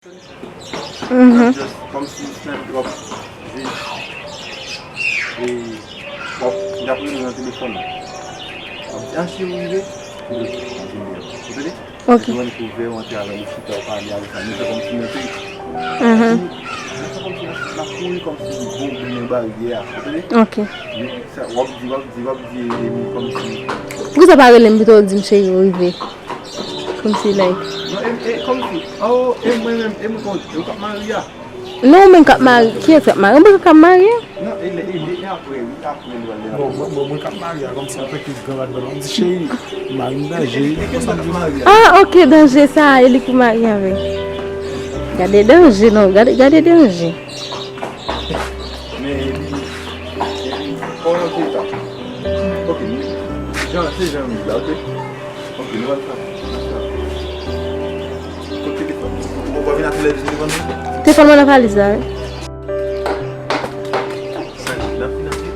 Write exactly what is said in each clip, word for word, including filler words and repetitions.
Mhm. Just kòmsi w ap jis, e, w ap, y ap rele nan telefòn. W ap di, "Ah, cheri, w rive?" Ou tande? Ok. Ou jwenn kouvè, ou antre avè l, ou chita, ou pale avè l, sa, nou fè kòmsi nou te. Mhm. Nou fè kòmsi n ap kouri, kòmsi bon, gen yon baryè, ou tande? Ok. Men sa, w ap di, w ap di, w ap di, e, e, kòmsi. Poukisa w pa rele m pito, w di m, "Cheri, ou rive"? Kòmsi, like. Non, e, e, kòmsi. Oh, e mwen menm, e mwen kòmsi, ou k ap marye a? Non, ou menm k ap marye. Kiyès k ap marye? Ou menm k ap marye? Non, e, e, e, e apre, wi, apre, nou pral. Bon, mwen, mwen, mwen k ap marye a, kòmsi antanke gran bad bòy, m di, "Cheri, mari m danje." E, e, e kiyès k ap marye a? Ah, ok, danje sa, e li pou marye avè. Gade danje, non, gade, gade danje. Men, epi, epi, kòman w te ta? Ok, jan, se jan m di la, ok? Ok, nou pral fè. Kot telefòn? Ou pa vin ak lè telefòn nan? Telefòn mwen nan valiz la, wi. Sa, n ap vin apre.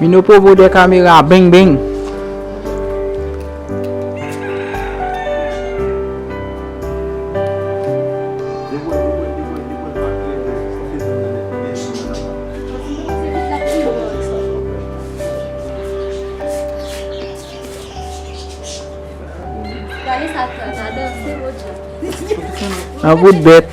Mino Provo dè kamera, beng, beng. An bout bèt.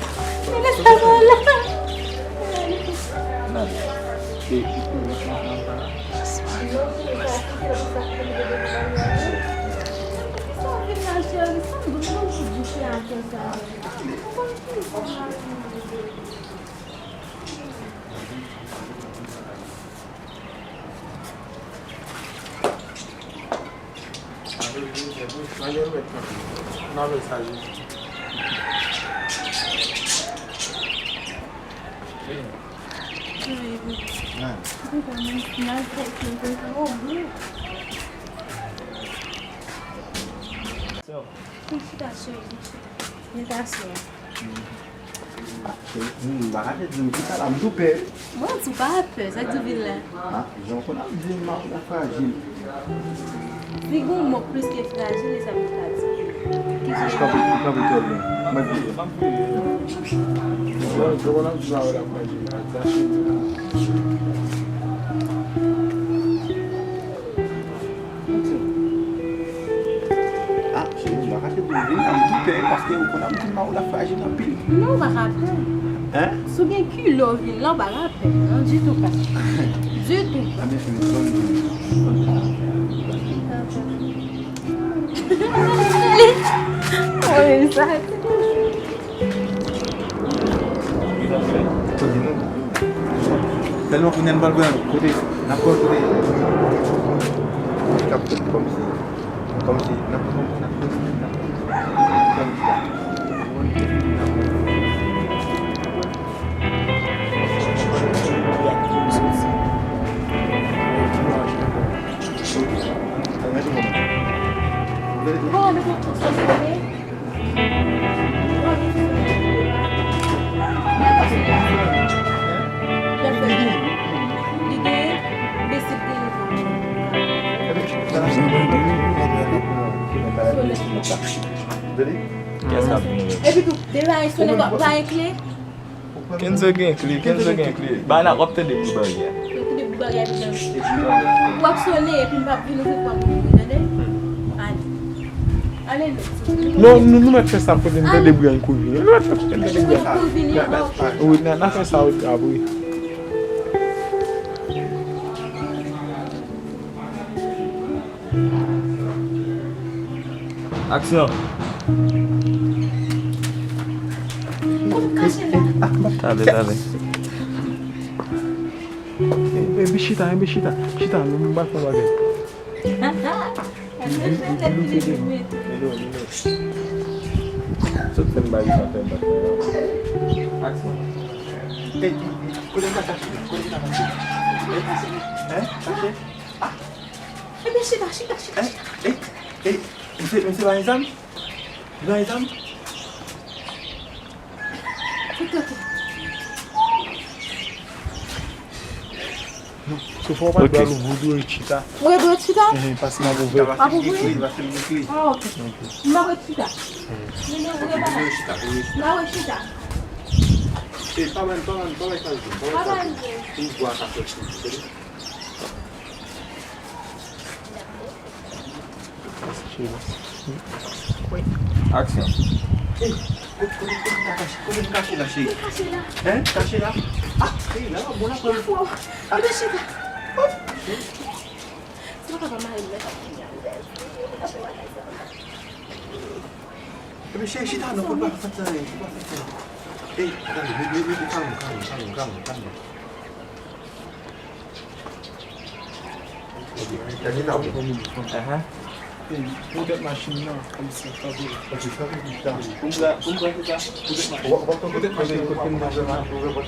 Felisitasyon. Felisitasyon. Hmm, m pa ka te di m ki sa la, m tou pè. Mwen di w pa pè, sa k di w vin la? Ah, jan w konn ap di m, m ap frajil. Si gon mo plis ke frajil, e sa m ka di. Ki jan? Kanpe, kanpe twò lwen. Mwen di. Jan w konn ap di m, m ap frajil. Ah, cheri, m pa kache pou w vin, m tou pè, paske ou konn ap di m Maoula frajil anpil. Non, ou pa ka pè. Hein? Si w gen kilo vin la, ou pa ka pè. Non, ditou pa. Ditou pa. Ah, men, men, ban m di, ban m di. Oye, sa. Tèlman kounye a n pral pran kote, n ap pran kote. K ap fèt kòmsi, kòmsi n ap pran, n ap pran, n ap pran. Bon, nou pran konsèy. Epi tou, de la, e sonnen pa, pa gen kle. Kenzo gen kle, Kenzo gen kle. Ba, n ap, w ap tande bri baryè a. W ap tande bri baryè a, epi w ap sonnen, epi m p ap vin ouvri pòt pou ou, tande? Ale. Ale, non. Non, nou, nou mèt fè sa kote n tande bri a, n kouri vini. Nou mèt fè kote n tande bri a. Wi, n a, n a fè sa, wi, apre. Aksyon! Tande, tande. Enben chita, enben chita. Chita, nou, nou ba fè bagay. Sot fè m bay sa, fè m bay sa. Aksyon. Ey, ey, ey, kote m ka chache? Kote m ka chache? Ey, hein? Chache? Ah! Enben chita, chita, chita, chita. Ey, ey, misye, misye pa gen zam? Li pa gen zam? Fè tèt ou. Non, Sofò, w pa dwe al ouvri, w dwe ret chita. Mwen dwe ret chita? Enhen, paske m ap ouvè. M ap ouvri? Ah, ok. M ap ret chita. M ap ret chita. Ey, pa ban, pa ban, pa bay sa l jwe. Pa bay sa l jwe. Pou vwa sa soti. Aksyon. Ey, kote, kote, kote m ka kache, kote m kache la, cheri? Mwen kache la. Hein? Kache la? Ah, cheri, la, bon, la, pran. Mwen chita. Se pa papa mari m nan k ap fini a. Ebyen, cheri, chita, non, fò pa fè sa, fò pa fè sa. Ey, tande, mete, mete, mete, kalm, kalm, kalm, kalm, kalm. Ahan. Poutèt machin nan, kòmsi, kanpe. Pou m pran, pou m pran ki sa? Poutèt machin. Poutèt machin. Ou pa pran machin nan. Ou pa pran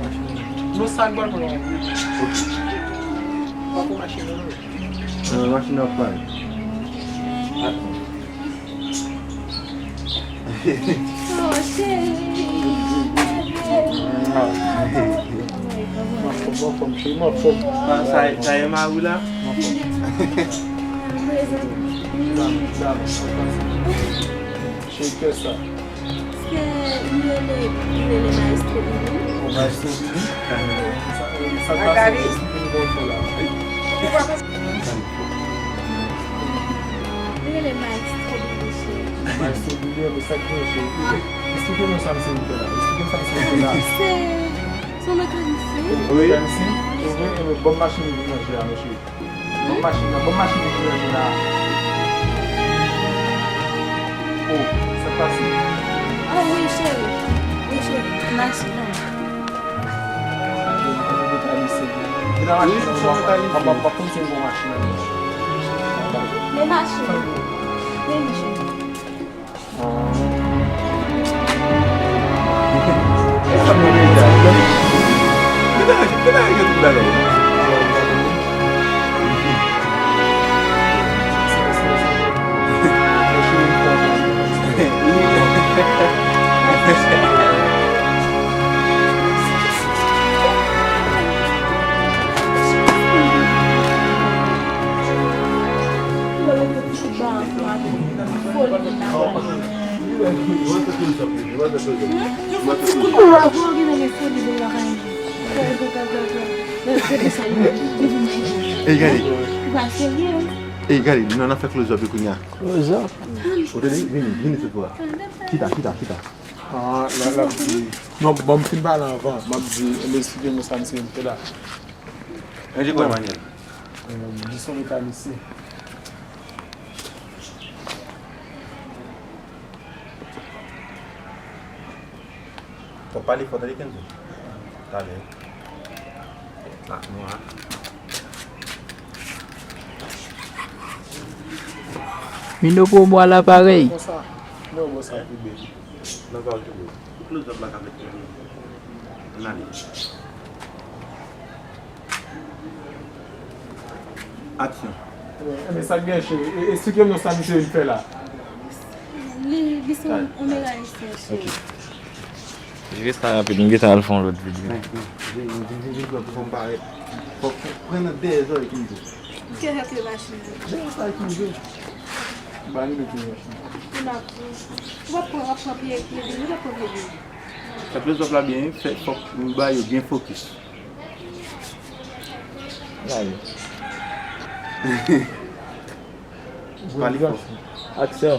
machin nan. Non, sa n pral pran. Ou pa pran machin nan, non. Non, machin nan pa. Oh, cheri. Sa, sa e mari w la? Cheri, kè sa. Se li rele, li rele Maestro Billy. Oh, Maestro Billy? Sa, sa k pase? Esplike nou bon fò la. Li rele Maestro Billy, cheri. Maestro Billy, men sa k gen, cheri? Esplike nou sa misye vin fè la. Esplike m sa misye vin fè la. Se, se yon mekanisyen. Wi. Mekanisyen? Wi, men bon machin li vin manje a, mesye. Bon machin nan, bon machin li vin manje la. Oh, sa k pase? Ah, wi, cheri. Wi, cheri. Machin nan. Vin nan machin nan, w ap, w ap, w ap konn si yon bon machin nan. Men machin nan. Men li, cheri. Ey, gade. Ey, gade, nou nan fè close up yo kounye a. Close up? Ou tande? Vini, vini sou pou a. Chita, chita, chita. Ah, la, la, non, bon, m fin pale anvan. M ap di, enben, esplike nou sa misye vin fè la. Enjekwa Emmanuel. Li se yon mekanisyen. Fò pale fò, tande Kenzo. Talè. Ak nou a. Mino Promo a laparèy. Konsa. Non, bon, sa tou bèl. Nan pa tou bèl. Close up la ka fèt. Ann ale. Aksyon. Enben, sa k gen, cheri? E, esplike m non sa misye vin fè la. Li, li se yon, yon mekanisyen, cheri. Jere sa rapid, m gentan al fè yon lòt videyo. Men, men, vin, vin, vin, vin, vin, fò m parèt. Fò, fò, pran nan dèyè zòrèy Kenzo. Ki règle machin nan. Jere sa Kenzo. Ba li mete machin nan. Ou pa pran, w ap pran pye, pye vini, ou pa pran pye vini. Fè close up la byen, fè, fòk nou ba yo byen fokis. Gade. Pale fò. Aksyon.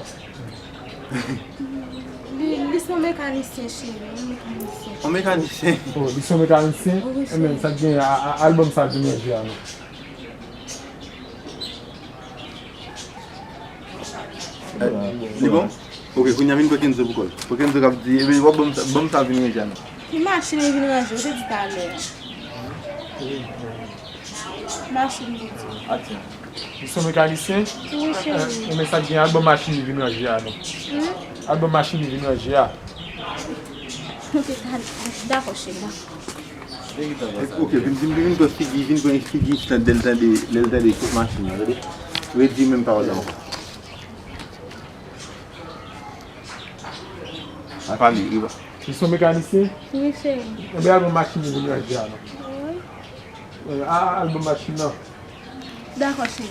Li, li se yon mekanisyen, cheri, yon mekanisyen. Yon mekanisyen? Oh, li se yon mekanisyen? Wi, cheri. Enben, sa k gen a, a, album sa k vin manje a, non. Eh, li bon? Ok, kounye a vin pran Kenzo pou kò l. Pran Kenzo k ap di, ebyen, w ap ban m sa, ban m sa vin ranje a non. Ki machin li vin ranje, ou te di talè a. Machin li di. Atè. Li se yon mekanisyen? Wi, cheri. Eh, men sa k gen, al ban m machin li vin ranje a non. Hmm? Al ban m machin li vin ranje a. Ok, dakò, cheri, dakò. Ok, vin, vin, vin pran figi, vin pran figi Islande lè l tande, lè l tande kout machin nan, tande. Redi menm pawòl la ankò. A pale, li va. Li se yon mekanisyen? Wi, cheri. Enben, al ban m machin li vin ranje a non. Wi. Eh, a, a, al ban m machin nan. Dakò, cheri.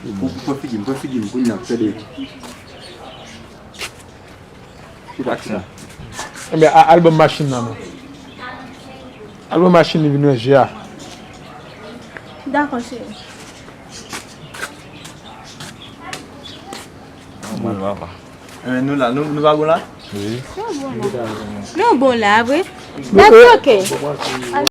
Pran, pran figi m, pran figi m, kounye a, tande. Ki taksi a? Enben, a, al ban m machin nan non. Al ban m machin li vin ranje a. Dakò, cheri. Nòmal, papa. Eh, nou la, nou, nou pa bon la? Wi. Nou bon la. Nou bon la, vre? That's ok.